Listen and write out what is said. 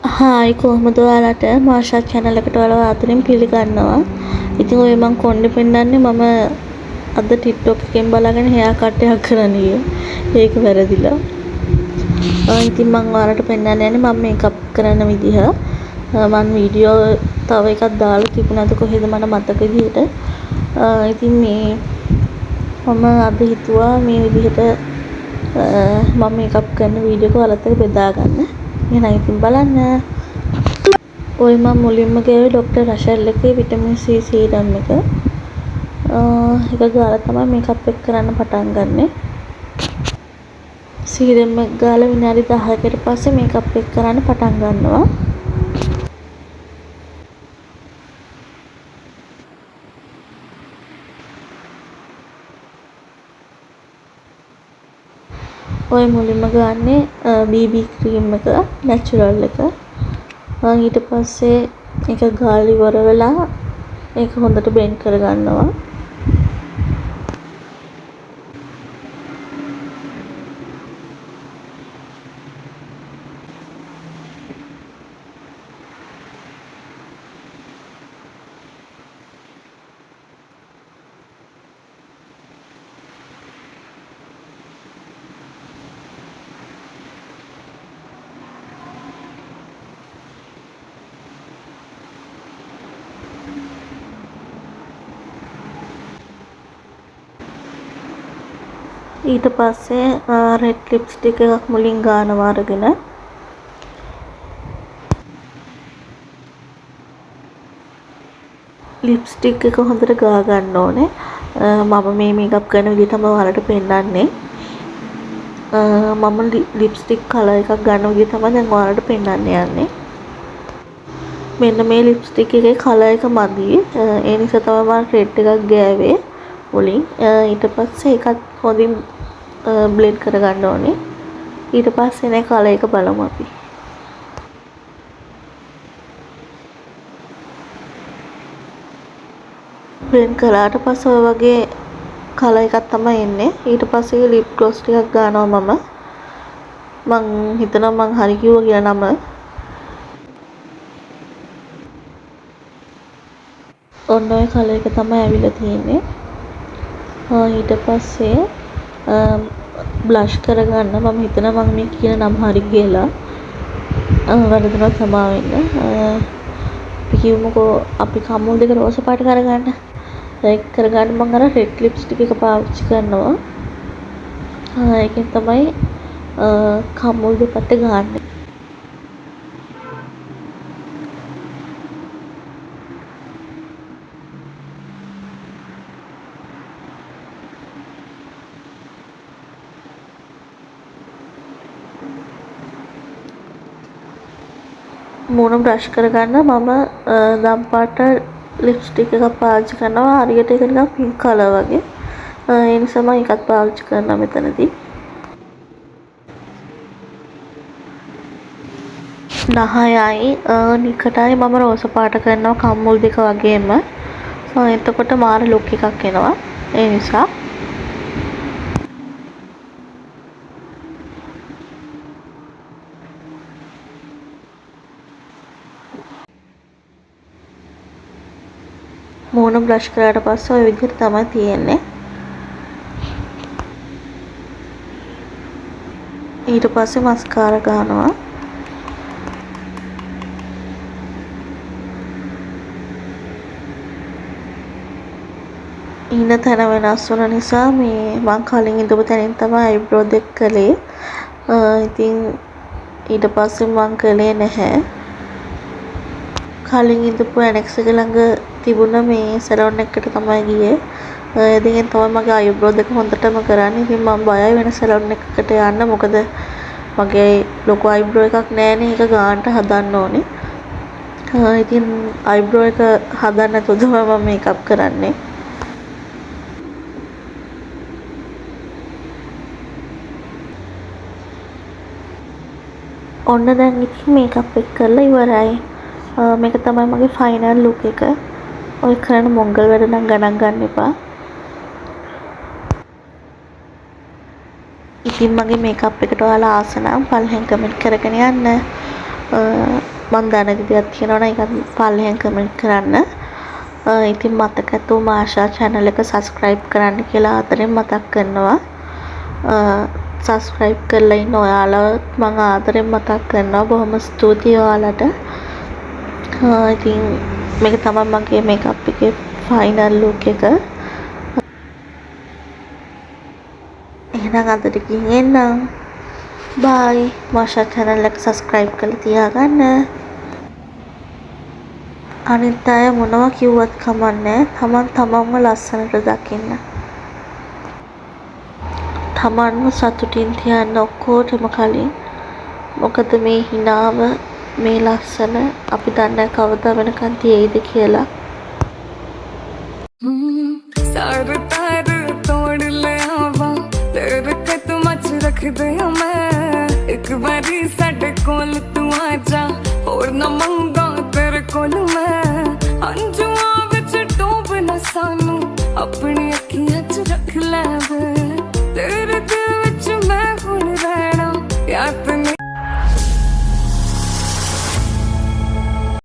Hi, කොහොමද ඔයාලට? මාෂා channel එකට ඔයාලව ආදරෙන් පිළිගන්නවා. ඉතින් ඔය මං කොණ්ඩේ පෙන්නන්නේ මම අද ටික්ටොක් එකෙන් බලාගෙන හෙයා කට් එකක් කරන්න ගියා. ඒක වැරදිලා. ඉතින් මං ඔයාලට පෙන්නන්න යන්නේ මම මේකප් කරන විදිහ. මං වීඩියෝ තව එකක් දාලා තිබුණාද කොහෙද මට මතක විදිහට. ඉතින් මේ මම අද හිතුවා මේ විදිහට මම මේකප් කරන වීඩියෝ එක ඔයාලත් එක්ක බෙදා ගන්න. එහෙනම් ඉතින් බලන්න. ඔය මම මුලින්ම ගෑවේ ඩොක්ටර් රෂෙල් එකේ විටමින් C serum එක. ඒක ගාලා තමයි මේකප් එක කරන්න පටන් ගන්නෙ. සීරම් එක ගාලා විනාඩි 10කට පස්සේ මේකප් එක කරන්න පටන් ගන්නවා. ඔය මුලින්ම ගන්නේ BB cream එක, නැචරල් එක. ඊට පස්සේ ඒක ගාලා ඉවර වෙලා ඒක හොඳට බ්ලෙන්ඩ් කරගන්නවා. ඊට පස්සේ රෙඩ් ලිප්ස්ටික් එකක් මුලින් ගානවා අරගෙන. ලිප්ස්ටික් එක හොඳට ගා ගන්න ඕනේ. මම මේ මේකප් කරන විදිහ තමයි ඔයාලට පෙන්නන්නේ. මම ලිප්ස්ටික් කලර් එකක් ගන්න විදිහ තමයි දැන් ඔයාලට පෙන්නන්න යන්නේ. මෙන්න මේ ලිප්ස්ටික් එකේ කලර් එක මදි. ඒ නිසා තමයි මම රෙඩ් එකක් ගෑවේ මුලින්. ඊට පස්සේ ඒකත් හොඳින් බ්ලෙන්ඩ් කරගන්න ඕනේ. ඊට පස්සේ නේ කලර් එක බලමු අපි. බ්ලෙන්ඩ් කළාට පස්සේ ඔය වගේ කලර් එකක් තමයි එන්නේ. ඊට පස්සේ ලිප් ග්ලොස් ටිකක් ගන්නවා මම. මං හිතනවා මං හරි කිව්වා කියලා නම. ඔන්න ඔය කලර් එක තමයි ඇවිල්ලා තියෙන්නේ. ඊට පස්සේ බ්ලෂ් කරගන්න. මම හිතනවා මං මේ කියන නම හරි කියලා. වැරදුනොත් සමා වෙන්න. අපි කියමුකෝ අපි කම්මුල් දෙක රෝස පාට කරගන්න. ඒක කරගන්න මං අර රෙඩ් ලිප්ස්ටික් එක පාවිච්චි කරනවා. ඒකෙන් තමයි කම්මුල් දෙපැත්ත ගාන්නේ. මූණ බ්‍රෂ් කරගන්න මම දම් පාට ලිප්ස්ටික් එකක් පාවිච්චි කරනවා. හරියට ඒක නිකන් පින්ක් කලර් වගේ. ඒ නිසා මම ඒකත් පාවිච්චි කරනවා මෙතනදී. නහයයි නිකටයි මම රෝස පාට කරනවා කම්මුල් දෙක වගේම. එතකොට මාර ලුක් එකක් එනවා. ඒ නිසා මූණ බ්‍රෂ් කරාට පස්සේ ඔය විදිහට තමයි තියෙන්නේ. ඊට පස්සේ මස්කාරා ගන්නවා. ඉන්න තැන වෙනස් වුණ නිසා මේ මං කලින් ඉඳපු තැනින් තමයි අයිබ්‍රෝ දෙක කළේ. ඉතින් ඊට පස්සේ මං කළේ නැහැ. කලින් ඉඳපු ඇනෙක්ස් එක ළඟ තිබුණ මේ සැලොන් එකට තමයි ගියේ. ඒ දෙකෙන් තමයි මගේ අයිබ්‍රෝ දෙක හොඳටම කරන්නේ. ඉතින් මං බයයි වෙන සැලොන් එකකට යන්න. මොකද මගේ ලොකු අයිබ්‍රෝ එකක් නෑනේ. ඒක ගානට හදන්න ඕනේ. ඉතින් අයිබ්‍රෝ එක හදන්න නැතුව තමයි මම මේකප් කරන්නේ. ඔන්න දැන් ඉතින් මේකප් එක කරලා ඉවරයි. මේක තමයි මගේ ෆයිනල් ලුක් එක. ඔය කරන මොංගල් වැඩ නම් ගණන් ගන්න එපා. ඉතින් මගේ මේකප් එකට ඔයාලා ආස නම් පල්ලෙන් කමෙන්ට් කරගෙන යන්න. මං දන්නේ නැති දෙයක් තියෙනවා නම් ඒකත් පල්ලෙහෙන් කමෙන්ට් කරන්න. ඉතින් මතක ඇතුව මාෂා චැනල් එක සබ්ස්ක්‍රයිබ් කරන්න කියලා ආදරෙන් මතක් කරනවා. සබ්ස්ක්‍රයිබ් කරලා ඉන්න ඔයාලවත් මං ආදරෙන් මතක් කරනවා. බොහොම ස්තුතියි ඔයාලට. ඉතින් මේක තමයි මගේ මේකප් එකේ ෆයිනල් ලුක් එක. එහෙනම් අදට ගිහින් එන්නම්. බයි. මාෂා චැනල් එක සබ්ස්ක්‍රයිබ් කරලා තියාගන්න. අනිත් අය මොනවා කිව්වත් කමක් නෑ. තමන් තමන්ව ලස්සනට දකින්න. තමන්ව සතුටින් තියන්න ඔක්කොටම කලින්. මොකද මේ හිනාව, මේ ලස්සන අපි දන්නේ නෑ කවදා වෙනකන් තියෙයිද කියලා. ਸਾਰੇ ਤਾਰ ਤੋੜ ਲਿਆਵਾਂ, ਤੇਰੇ ਕਦਮਾਂ 'ਚ ਰੱਖ ਦਿਆਂ ਮੈਂ। ਇੱਕ ਵਾਰੀ ਸਾਡੇ ਕੋਲ ਤੂੰ ਆ ਜਾ, ਹੋਰ ਨਾ ਮੰਗਾ ਤੇਰੇ ਕੋਲ ਮੈਂ। ਹੰਝੂਆਂ ਵਿੱਚ ਡੋਬ ਨਾ ਸਾਨੂੰ, ਆਪਣੀ ਅੱਖੀਆਂ 'ਚ ਰੱਖ ਲੈ।